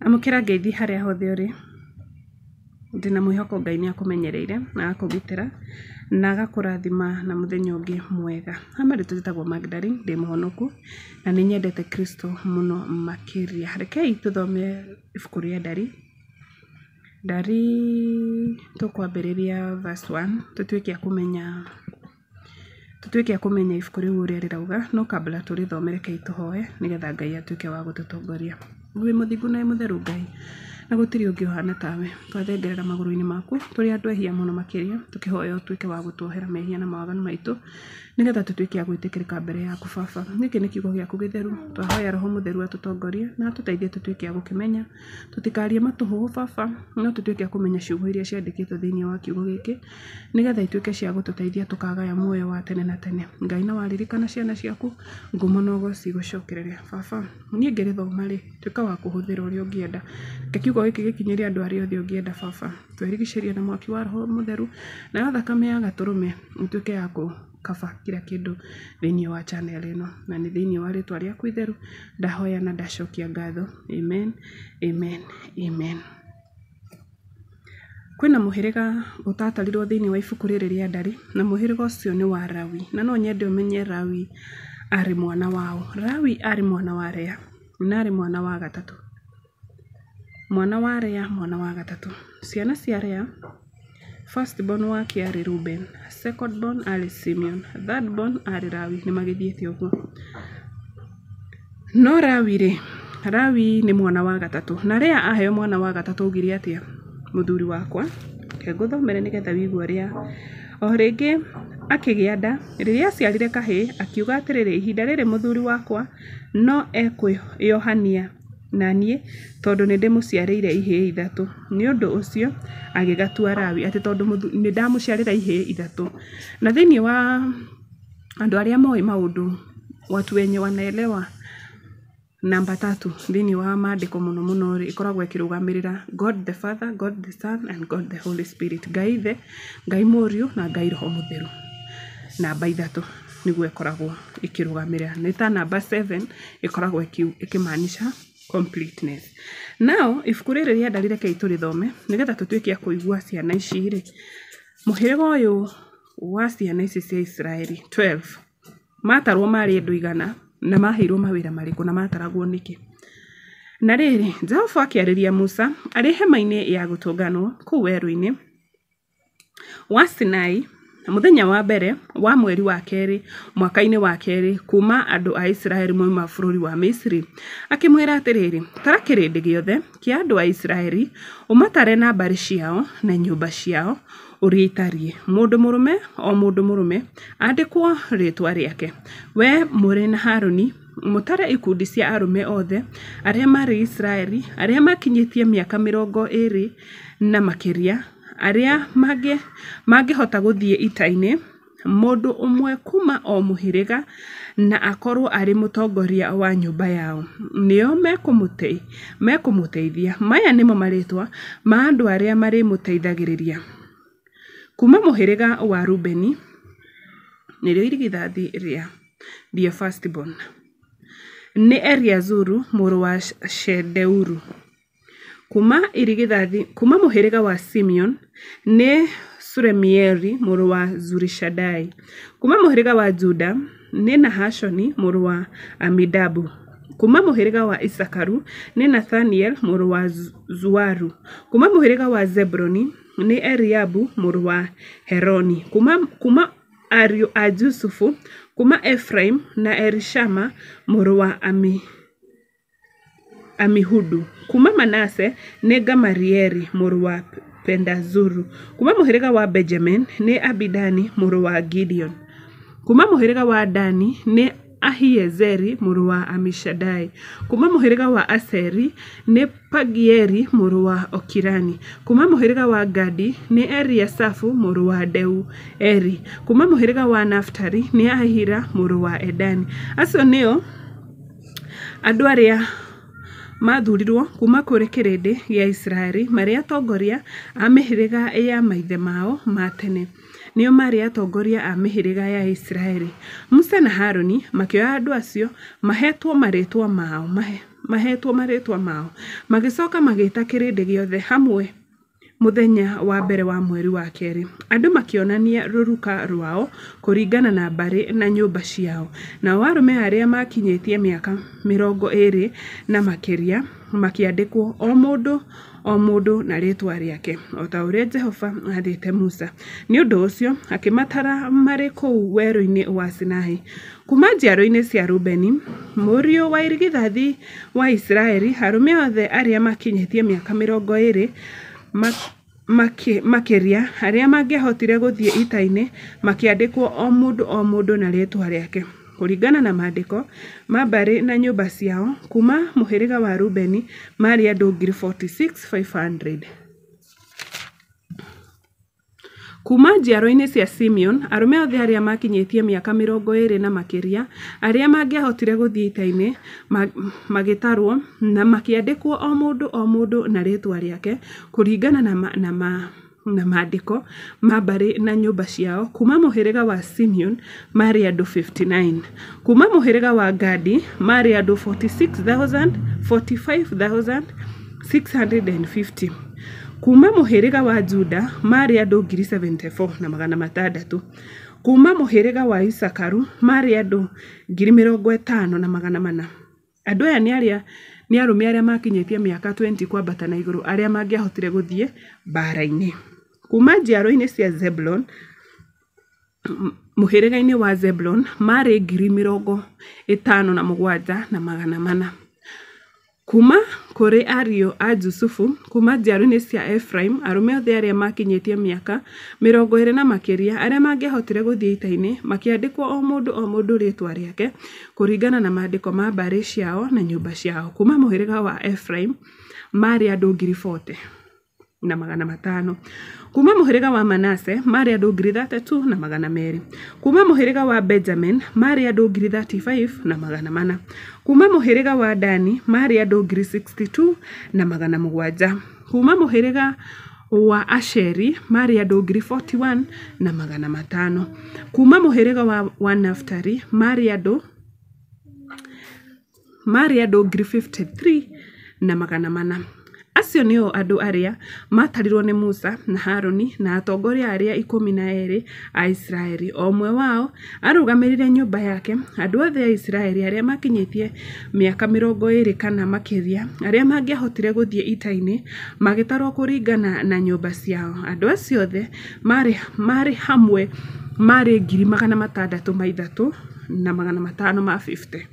Amũkĩra ngeithi harĩa hothe ũrĩ, ndĩna mwĩhoko Ngai nĩ akũmenyereire na agakũgitĩra na agakũrathima na mũthenya ũngĩ mwega. Ha marĩtwa njĩtagwo Magdalene, ndĩ mũhonoku na nĩ nyendete Kristo mũno makĩria. Rekei tũthome ibuku rĩa Ndari. Ndari tũkwambĩrĩria verse 1 tũtuĩke a kũmenya tũtuĩke a kũmenya ibuku rĩu ũrĩa rĩrauga, no kabla tũrĩthome rekei tũhoe nĩgetha Ngai atuĩke wa gũtũtongoria. Wĩ mũthingu na wĩ mũtheru Ngai, na gũtirĩ ũngĩ ũhana tawe. Twathengerera magũrũ-inĩ maku tũrĩ andũ ehia mũno makĩria, tũkĩhoya ũtuĩke wa gũtuohera mehia na mawaganu maitũ, nĩgetha tũtuĩke a gwĩtĩkĩrĩka mbere yaku Baba. Gĩkĩ nĩ kiugo gĩaku gĩtheru, twahoya Roho Mũtheru atũtongorie na atũteithie tũtuĩke a gũkĩmenya, tũtikarie matũhũhũ Baba, no tũtuĩke a kũmenya ciugo iria ciandĩkĩtwo thĩinĩ wa kiugo gĩkĩ, nĩgetha ituĩke cia gũtũteithia tũkagaya muoyo wa tene na tene. Ngai no waririkana ciana ciaku, ngumo na ũgoci igũcokerere. Baba, niĩ ngĩrĩthoma rĩ, tuĩka wa kũhũthĩra ũrĩa ũngĩenda. Reke kiugo gĩkĩ gĩkinyĩre andũ arĩa othe ũngĩenda Baba. Twĩrigicĩrie na mwaki wa Roho Mũtheru, nayo thakame ya Gatũrũme ĩtuĩke ya kũkaba kila kĩndũ thĩinĩ wa channel ĩno. Na nĩ thĩinĩ wa rĩtwa rĩaku itheru ndahoya na ndacokia ngatho. Amen, amen, amen. Kwĩna mũhĩrĩga ũtatarirwo thĩinĩ wa ibuku rĩrĩ rĩa Ndari, na mũhĩrĩga ũcio nĩ wa Lawi. Na no nyende ũmenye Lawi arĩ mwana waũ. Lawi arĩ mwana wa Lea, na arĩ mwana wa gatatũ. Mwana wa Lea, mwana wa gatatũ. Ciana cia Lea, first born wake arĩ Reuben, second born arĩ Simeon, third born arĩ Lawi. Nĩ magĩthiĩte ũguo. No Lawi rĩ, Lawi nĩ mwana wa gatatũ. Na Lea aheo mwana wa gatatũ augire atĩa? Mũthuri wakwa, reke ngũthomere nĩgetha wĩigue ũrĩa. O rĩngĩ akĩgĩa nda, rĩrĩa aciarire kahĩĩ, akiuga atĩrĩrĩ, ihinda rĩrĩ mũthuri wakwa no ekwĩyohania na niĩ tondũ nĩ ndĩmũciarĩire ihĩĩ ithatũ. Nĩ ũndũ ũcio agĩgatua Lawi, atĩ tondũ nĩ ndamũciarĩra ihĩĩ ithatũ. Na thĩinĩ wa andũ arĩa moĩ maũndũ, watu wenye wanaelewa namba tatu thĩinĩ wa maandĩko mũno mũno rĩ, ĩkoragwo ĩkĩrũgamĩrĩra God the Father, God the Son and God the Holy Spirit. Ngai Ithe, Ngai Mũriũ na Ngai Roho Mũtheru. Namba ithatũ nĩguo ĩkoragwo ĩkĩrũgamĩrĩra. Nĩ ta namba 7 ĩkoragwo ĩkĩmaanisha completeness. Now, ibuku rĩrĩ rĩa Ndari rekei tũrĩthome nĩgetha tũtuĩke a kũigua ciana ici rĩ, mũhĩrĩga ũyũ wa ciana ici cia Isiraeli 12 matarwo marĩ andũ igana na maheirwo mawĩra marĩkũ na mataragwo nĩkĩ. Na rĩrĩ, Jehova akĩarĩria Musa arĩ hema-inĩ ya gũtũnganwo kũu werũ-inĩ wa Sinai mũthenya wa mbere wa mweri wa kerĩ mwaka-inĩ wa kerĩ kuuma andũ a Isiraeli moima bũrũri wa Misiri. Akĩmwĩra atĩrĩrĩ, tara kĩrĩndĩ gĩothe kĩa andũ a Isiraeli ũmatare na mbarĩ ciao na nyũmba ciao ũrĩa itariĩ. Mũndũ mũrũme o mũndũ mũrũme andĩkwo rĩĩtwa rĩake. We mũrĩ na Harũni mũtare ikundi cia arũme othe arĩa marĩ Isiraeli arĩa makinyĩtie mĩaka mĩrongo ĩĩrĩ na makĩria, arĩa mangĩhota gũthiĩ ita-inĩ, mũndũ ũmwe kuuma o mũhĩrĩga na akorwo arĩ mũtongoria wa nyũmba yao. Nĩo mekũmũteithia. Maya nĩmo marĩĩtwa ma andũ arĩa marĩmũteithagĩrĩria. Kuuma mũhĩrĩga wa Rubeni, nĩrĩo irigithathi rĩa the firstborn, nĩ Eliazuru mũrũ wa Shedeuru. Kuuma mũhĩrĩga wa Simeon nĩ Sulumieli mũrũ wa Zurishadai. Kuuma mũhĩrĩga wa Juda nĩ Nahashoni mũrũ wa Aminadabu. Kuuma mũhĩrĩga wa Isakaru nĩ Nathaniel mũrũ wa Zuaru. Kuuma mũhĩrĩga wa Zebuluni nĩ Eliabu mũrũ wa Heloni. Kuuma ariũ a Jusufu, kuuma Efraimu na Elishama mũrũ wa Amihudu. Kuuma Manase nĩ Gamalieli mũrũ wa Pedazuru. Kuuma mũhĩrĩga wa Benjamini nĩ Abidani mũrũ wa Gideoni. Kuuma mũhĩrĩga wa Dani nĩ Ahiezeri mũrũ wa Amishadai. Kuuma mũhĩrĩga wa Asheri nĩ Pagieli mũrũ wa Okirani. Kuuma mũhĩrĩga wa Gadi nĩ Eliasafu mũrũ wa Deueli. Kuuma mũhĩrĩga wa Nafitali nĩ Ahira mũrũ wa Enani. Acio nĩo andũ arĩa maathuurirwo kuuma kũrĩ kĩrĩndĩ gĩa Isiraeli marĩ atongoria a mĩhĩrĩga ya maithe mao ma tene. Nĩo maarĩ atongoria a mĩhĩrĩga ya Isiraeli. Musa na Harũni makĩoya andũ acio maheetwo marĩĩtwa mao maheetwo marĩĩtwa mao. Magĩcoka magĩĩta kĩrĩndĩ gĩothe hamwe mũthenya wa mbere wa mweri wa kerĩ. Andũ makĩonania rũruka rwao kũringana na mbarĩ na nyũmba ciao. Nao arũme arĩa maakinyĩtie mĩaka 20 na makĩria makĩandĩkwo, o mũndũ o mũndũ na rĩĩtwa rĩake, o ta ũrĩa Jehova aathĩte Musa. Nĩ ũndũ ũcio akĩmatara marĩ kũu werũ-inĩ wa Sinai. Kuuma njiaro-inĩ cia Rubeni, mũriũ wa irigithathi wa Isiraeli, arũme othe arĩa maakinyĩtie mĩaka 20 makĩria, arĩa mangĩahotire gũthiĩ ita-inĩ, makĩandĩkwo o mũndũ o mũndũ na rĩĩtwa rĩake, kũringana na maandĩko ma mbarĩ na nyũmba ciao; kuuma mũhĩrĩga wa Rubeni maarĩ andũ 46,500. Kuuma njiaro-inĩ cia Simeoni, arũme othe arĩa maakinyĩtie mĩaka 20 na makĩria, arĩa mangĩahotire gũthiĩ ita-inĩ, magĩtarũo, na makĩandĩkwo o mũndũ o mũndũ na rĩĩtwa rĩake, kũringana na maandĩko ma mbarĩ na nyũmba ciao; kuuma mũhĩrĩga wa Simeoni maarĩ andũ 59,000. Kuuma mũhĩrĩga wa Gadi maarĩ andũ 45,650. Kuuma mũhĩrĩga wa Juda maarĩ andũ 74,600. Kuuma mũhĩrĩga wa Isakaru maarĩ andũ 50,400. Andũ aya nĩ arũme arĩa maakinyĩtie mĩaka 20 kwambata na igũrũ arĩa mangĩahotire gũthiĩ mbaara-inĩ. Kuuma njiaro-inĩ cia Zebuloni, mũhĩrĩga-inĩ wa Zebuloni maarĩ 57,400. Kuuma kũrĩ ariũ a Jusufu, kuuma njiaro-inĩ cia Efiraimu, arũme othe arĩa maakinyĩtie mĩaka 20 na makĩria, arĩa mangĩahotire gũthiĩ ita-inĩ, makĩandĩkwo o mũndũ o mũndũ rĩĩtwa rĩake, kũringana na maandĩko ma mbarĩ ciao na nyũmba ciao; kuuma mũhĩrĩga wa Efiraimu maarĩ andũ 40,500. Kuuma mũhĩrĩga wa Manase maarĩ andũ 32,200. Kuuma mũhĩrĩga wa Benjamini maarĩ andũ 35,400. Kuuma mũhĩrĩga wa Dani maarĩ andũ 62,700. Kuuma mũhĩrĩga wa Asheri maarĩ andũ 41,500. Kuuma mũhĩrĩga wa Nafitali maarĩ andũ 53,400. Acio nĩo andũ arĩa maatarirwo nĩ Musa na Harũni na atongoria arĩa 12 a Isiraeli, o ũmwe wao arũgamĩrĩire nyũmba yake, andũ othe a Isiraeli arĩa maakinyĩtie mĩaka 20 kana makĩria arĩa mangĩahotire gũthiĩ ita-inĩ magĩtarũo kũringana na nyũmba ciao. Andũ acio othe marĩ hamwe maarĩ 603,550.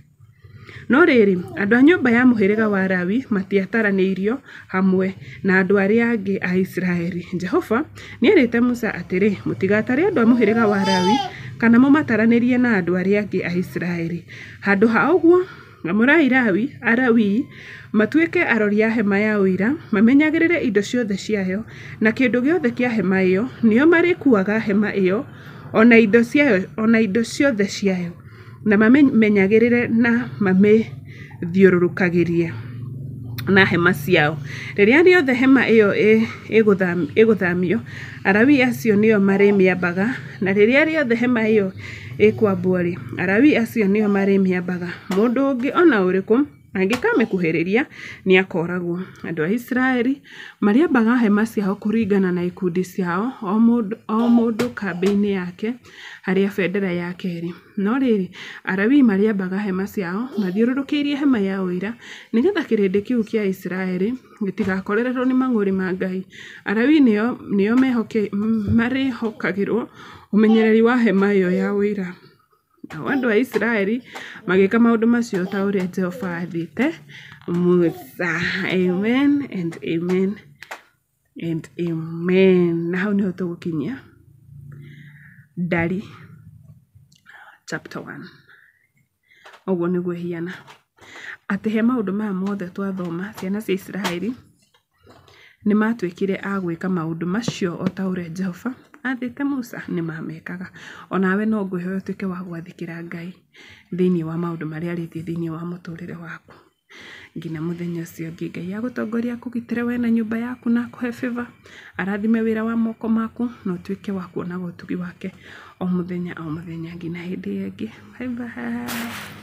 No rĩrĩ, andũ a nyũmba ya mũhĩrĩga wa Lawi matiataranĩirio hamwe na andũ arĩa angĩ a Isiraeli. Jehova nĩeerĩte Musa atĩrĩ, Mũtigatare andũ a mũhĩrĩga wa Lawi kana mũmataranĩrie na andũ arĩa angĩ a Isiraeli. Handũ ha ũguo, amũrai Alawii matuĩke arori a hema ya Ũira, mamenyagĩrĩre indo ciothe ciayo na kĩndũ gĩothe kĩa hema ĩyo. Nĩo marĩkuuaga hema ĩyo o na indo ciothe ciayo, na mamĩmenyagĩrĩre na mamĩthiũrũrũkagĩrie na hema ciao. Rĩrĩa rĩothe hema ĩyo ĩgũthaamio, Alawii acio nĩo marĩmĩambaga, na rĩrĩa rĩothe hema ĩyo ĩkwambwo-rĩ, Alawii acio nĩo marĩmĩambaga. Mũndũ ũngĩ o na ũrĩkũ angĩkamĩkuhĩrĩria nĩakooragwo. Andũ a Isiraeli marĩambaga hema ciao kũringana na ikundi ciao, o mũndũ kambĩ-inĩ yake harĩa bendera yake ĩrĩ. No rĩrĩ, Alawii marĩambaga hema ciao mathiũrũrũkĩirie hema ya Ũira, nĩgeetha kĩrĩndĩ kĩu kĩa Isiraeli gĩtigakorererwo nĩ mang'ũrĩ ma Ngai. Alawii nĩo marĩĩhokagĩrwo ũmenyereri wa hema ĩyo ya Ũira. Nao andũ a Isiraeli magĩĩka maũndũ macio o ta ũrĩa Jehova aathĩte Musa. Amen and amen and amen. Na hau nĩho tũgũkinyia Ndari chapter 1. Ũguo nĩguo ĩhiana. Atĩ he maũndũ maya mothe twathoma, ciana cia Isiraeli nĩ matuĩkire a gwĩka maũndũ macio o ta ũrĩa Jehova aathĩte Musa, nĩ mamekaga. Onawe no ngwĩhoya ũtuĩke wa gwathĩkĩra Ngai thĩinĩ wa maũndũ marĩa arĩtie thĩinĩ wa mũtũrĩre waku. Nginya mũthenya ũcio ũngĩ, Ngai agũtongoria akũgitĩre we na nyũmba yaku na akũhe favor, arathime wĩra wa moko maku na ũtuĩke wa kuonaga ũtugi wake o mũthenya o mũthenya nginya hĩndĩ ĩyo ĩngĩ. Bye bye.